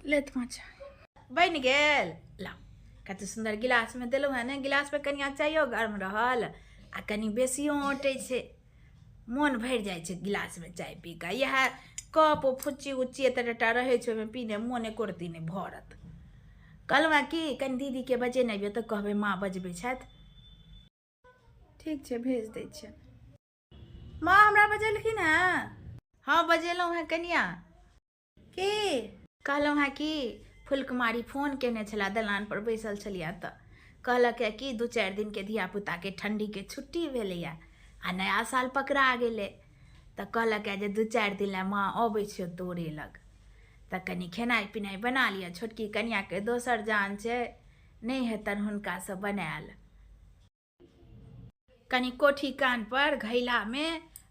लेत माछ बनि गेल। लाउ, कते सुन्दर गिलासमे देलहुँ हेँ ने। गिलासमे कनिया चायो गर्म रहल आ कनि बेसियो औँटै छै, मोन भरि जाइ छै गिलासमे चाय पी कऽ। इएह कप ओ फुच्ची उच्ची एते टाटा रहै छै, ओहिमे पीने मोन एको रत्ती नहि भरत। कहलहुँ हेँ कि कनि दीदीके बजेने अबियौ तऽ कहबै माँ बजबै छथि। ठीक छै, भेज दै छियनि। माँ हमरा बजेलखिन हेँ? हँ, बजेलहुँ हेँ कनिया। की कहलहुँ हेँ कि फुलकुमारी फोन केने छला, दलानपर बैसल छलियै तऽ कहलक हे कि 2-4 दिनके धियापुताके ठण्डीके छुट्टी भेलैए आ नया साल पकड़ा गेलै, तऽ कहलक हे जे 2-4 दिन लए माँ अबै छियौ तोरे लग, तऽ कनि खेनाइ पिनाइ बना लिअ। छोटकी कनियाँके दोसर जान छै, नहि हेतनि हुनकासँ बनायल। कनि कोठी कानपर घैलामे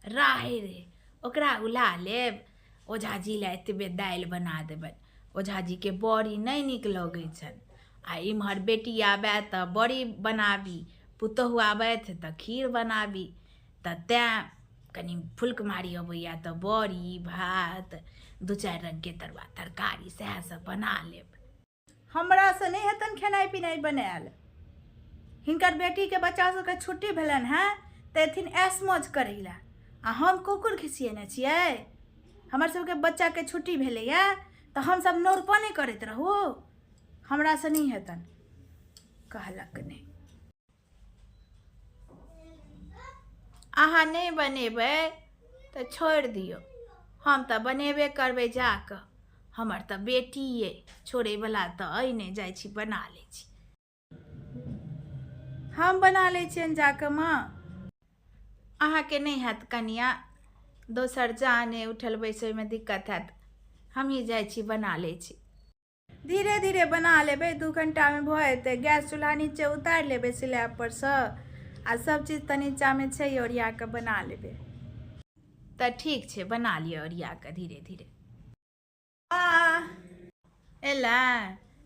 राहरि रहै, ओकरा उला लेब। ओझाजी लए एतबे दालि बना देबनि। ओझाजीके बड़ी नहि नीक लगै छनि आ इम्हर बेटी आबय तऽ बड़ी बनाबी, पुतोहु आबथि तऽ खीर बनाबी, तऽ तैँ कनि फुलकुमारी अबैए तऽ बड़ी भात 2-4 रङ्गके तरुआ तरकारी सएह सब बना लेब। हमरासँ नहि हेतनि खेनाइ पिनाइ बनायल। हिनकर बेटीके बच्चा सबके छुट्टी भेलनि हेँ तऽ एथिन ऐश मौज करै लए आ हम कुकुर घिसियेने छियै। हमर सबके बच्चाके छुट्टी भेलैए तऽ हमसब नौरपने करैत रहू? हमरासँ नहि हेतनि। कहलक नहि, अहाँ नहि बनेबै तऽ छोड़ि दियौ, हम तऽ बनेबे करबै जा कऽ। हमर तऽ बेटी अइ, छोड़ैवला तऽ अइ नहि। जाइ छी, बना लै छी। हम बना लै छियनि जा कऽ माँ। अहाँके नहि हैत कनियाँ, दोसर जान अइ, उठल बैसैमे दिक्कत हैत। हमहीँ जाइ छी, बना लै छी। धीरे धीरे बना लेबै, 2 घण्टामे भऽ जेतै। गैस चूल्हा नीचे उतारि लेबै स्लैब परसँ आ सब चीज तऽ नीचाँमे छै, ओरिया कऽ बना लेबै। तऽ ठीक छै, बना लिअ ओरिया कऽ धीरे धीरे। आ एला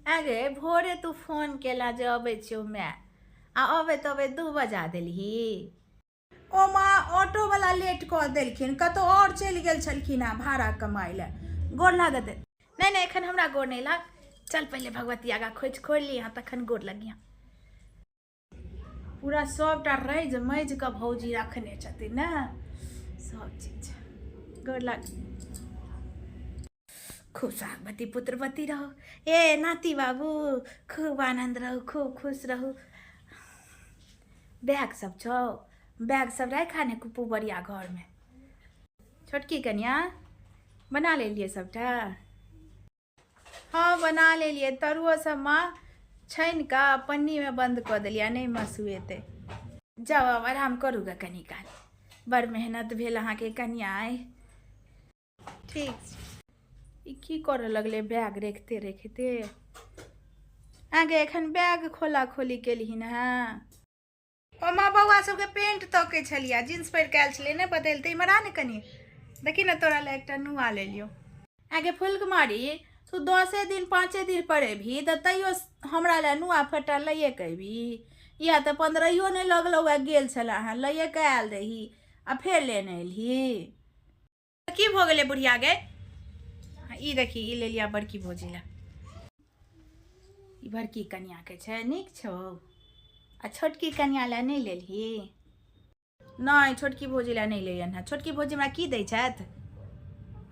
आगे भोरे तू फोन केला जे अबै छियौ माय, आ अबैत अबैत 2 बजा देलही। ओ माँ, ऑटो वाला लेट कऽ देलखिन, कतहु आओर चलि गेल छलखिन हेँ भाड़ा कमाइ लए। गोर लागत। नहि नहि, एखन हमरा गोर नहि लाग। चल, पहिले भगवती आगाँ खोजि खोलि लिअ, तखन गोर लगिह। पूरा सबटा रजि मजि कऽ भौजी रखने छथिन ने सब चीज। गोर लाग। खूब सोहागवती पुत्रवती रहू ए नाती बाबू, खूब आनन्द रहू, खूब खुश रहू। बैग सब छौ? बैग सब राखा ने पुबरिया घरमे। छोटकी कनिया, बना लेलियै सबटा? हँ, बना लेलियै। तरुओ सब माँ छानि कऽ पन्नीमे बन्द कऽ देलियै, नहि मसुएतै। जाउ, आब आराम करू गे कनी काल। बड़ मेहनत भेल अहाँके कनिया आइ। ठीक छै। ई की करऽ लगलै बैग रखिते रखिते? अहाँके एखन बैग खोला खोली केलहिन हेँ? ओ माँ, बौआ सबके पेंट तकै छलियै, जींस पहिर कऽ आयल छलै, नहि बदलतै। इम्हर आ ने कनि, देखी ने, तोरा लए एकटा नुआ लेलियौ। आगे फुलकुमारी, तू 10 दिन 5 दिन पर एबही तऽ तैयो हमरा लए नुआ फटा लैए कऽ एबही। इएह तऽ 15 नहि लगलौ हए, गेल छलए हँ, लैए कऽ आयल रही आ फेर लेने एलही। की भऽ गेलै बुढ़िया गे? ई देखी, ई लेलिया बड़की भौजी लए। ई बड़की कनियाके छै, नीक छौ। आ छोटकी कनिया लए नहि लेलही? नहि, छोटकी भौजी लए नहि लेलियनि हँ। छोटकी भौजी हमरा की दै छथि?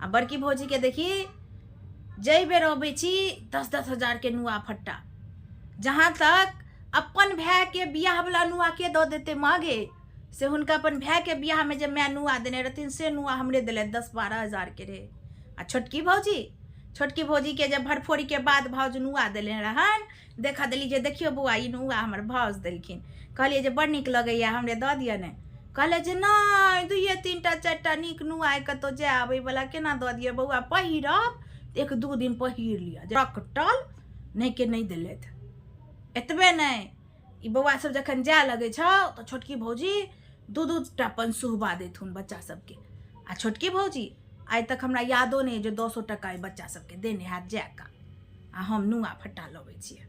आ बड़की भौजीके देखी, जाहि बेर अबै छी 10-10 हजारके नुआ फट्टा। जहाँ तक अपन भायके बियाहवला नुआ के दऽ देतै माँ गे? से हुनका अपन भायके बियाहमे जे माय नुआ देने रहथिन, से नुआ हमरे देलथि, 10-12 हजारके रहै। आ छोटकी भौजी, छोटकी भौजीके जे भरफोरीके बाद भाउज नुआ देने रहनि, देखा देली जे देखियौ बौआ, ई नुआ हमर भाउज देलखिन। कहलियै जे बड़ नीक लगैए, हमरे दऽ दिअ ने। कहलै जे नहि, 2 3टा 4टा नीक नुआ अइ, कतहु जाय आबैवला, केना दऽ दिअ बौआ? पहिरब, 1-2 दिन पहिर लिअ। रकटल नहि के नहि देलथि। एतबे नहि, ई बौआ सब जखन जाय लगै छौ तऽ छोटकी भौजी 2-2 टा पंसुहबा देथुन बच्चा सबके। आ छोटकी भौजी आइ तक हमरा यादो नहि जे 10 टका ई बच्चा सबके देने हैत जाय का, आ हम नुआ फट्टा लबै छियै।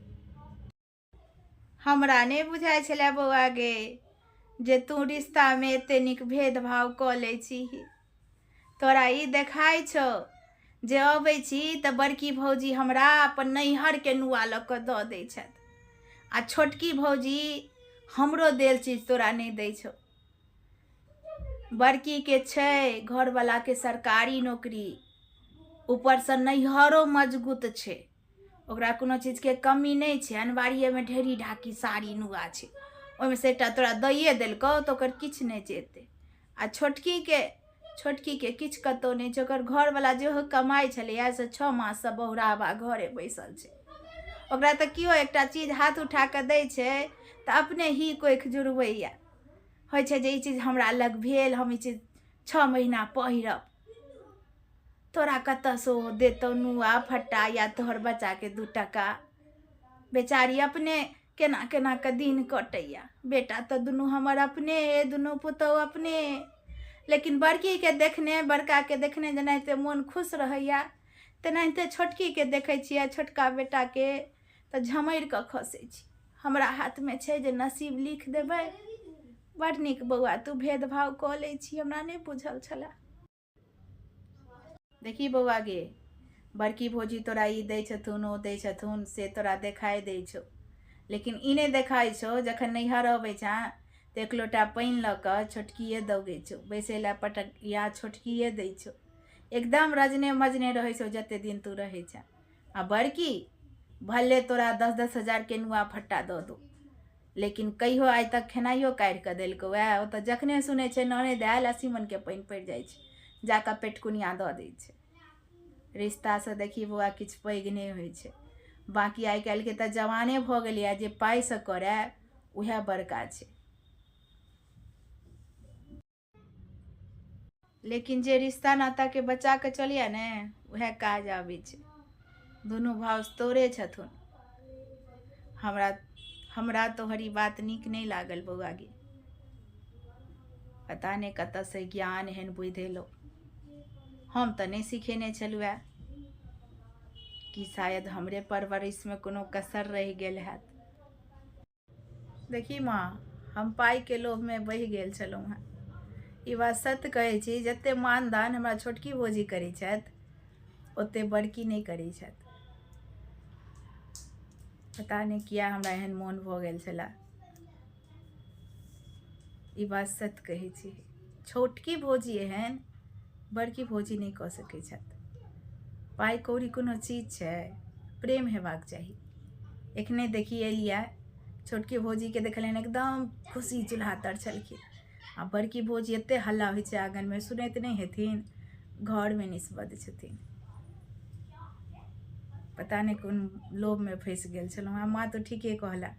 हमरा नहि बुझाइ छलै बौआ गे जे तू रिश्तामे एते नीक भेदभाव कऽ लै छीही। तोरा ई देखाइ छौ जे अबै छी तऽ बड़की भौजी हमरा अपन नैहरके नुआ लऽ कऽ दऽ दै छथि आ छोटकी भौजी हमरो देल चीज तोरा नहि दै छौ। बड़कीके छै घरवलाके सरकारी नौकरी, ऊपरसँ नैहरो मजगूत छै, ओकरा कोनो चीजके कमी नहि छै, अनबारिएमे ढेरी ढाकी साड़ी नुआ छै, ओहिमे से एकटा तोरा दैए देलकौ तऽ ओकर किछु नहि जेतै। आ छोटकीके छोटकीके किछु कतहु नहि छै, ओकर घरवला जेहो कमाइ छलैए से 6 माससँ बहुराबा घरे बैसल छै। ओकरा तऽ केओ एकटा चीज हाथ उठा कऽ दै छै तऽ अपने ही कोखि जुड़बैए, होइ छै जे ई चीज हमरा लग भेल, हम ई चीज 6 महीना पहिरब। तोरा कतऽसँ ओ देतौ नुआ फट्टा या तोहर बच्चाके 2 टका? बेचारी अपने केना केना कऽ दिन कटैया। बेटा तऽ दुनू हमर अपने अइ, दुनू पुतहु अपने अइ, लेकिन बड़कीके देखने बड़काके देखने जेनाहिते मोन खुश रहैया तेनाहिते छोटकीके देखै छियै, छोटका बेटाके तऽ झमरि कऽ खसै छी। हमरा हाथमे छै जे नसीब लिख देबै। बड़ नीक बौआ, तू भेदभाव कऽ लै छी, हमरा नहि बुझल छलए। देखी बौआ गे, बड़की भौजी तोरा ई दै छथुन ओ दै छथुन से तोरा देखाइ दै छौ, लेकिन ई नहि देखाइ छौ जखन नैहर अबै छेँ तऽ एक लोटा पानि लऽ कऽ छोटकिए दौगै छौ, बैसै लए पटकिया छोटकिए दै छौ, एकदम रजने मजने रहै छौ जते दिन तू रहै छेँ। आ बड़की भले तोरा 10-10 हजारके नुआ फट्टा दऽ दौ, लेकिन कहियो आइ तक खेनाइयो काढ़ि कऽ देलकौ वएह? ओ तऽ जखने सुनै छै ननैद आयल, 80 मनके पानि पड़ि जाइ छै, जाकऽ पेटकुनिया दऽ दै छै। रिश्तासँ देखी बौआ किछु पैघ नहि होइ छै। बाँकी आइ काल्हिके तऽ जमाने भऽ गेलैए जे पाइसँ करए उएह बड़का छै। लेकिन जे रिश्ता नाताके बचा कऽ चलिए ने उएह काज आबै छै। दुनू भाउज तोरे छथुन। हमरा हमरा तोहर ई बात नीक नहि लागल बौआ गे। पता नहि कतऽसँ ज्ञान एहन बुद्धि एलौ, हम तऽ नहि सिखेने छलहुँ हेँ, कि शायद हमरे परवरिशमे कोनो कसर रहि गेल हैत। देखी माँ, हम पाइके लोभमे बहि गेल छलहुँ हेँ। ई बात सत्य कहै छी, जतेक मानदान हमरा छोटकी भौजी करै छथि ओतेक बड़की नहि करै छथि। पता नहि किया हमरा एहन मोन भऽ गेल छलए। ई बात सत्य कहै छी, छोटकी भौजी एहन बड़की भौजी नहि कऽ सकै छथि। पाइ कौड़ी कोनो चीज छै? प्रेम हेबाक चाही। एखने देखी एलियै, छोटकी भौजीके देखलियनि एकदम खुशी चूल्हा तर छलखिन, आ बड़की भौजी एते हल्ला होइ छै आँगनमे सुनैत नहि हेथिन, घरमे निस्बद्ध छथिन। पता नहि कोन लोभमे फँसि गेल छलहुँ। आ माँ तऽ ठीके कहला।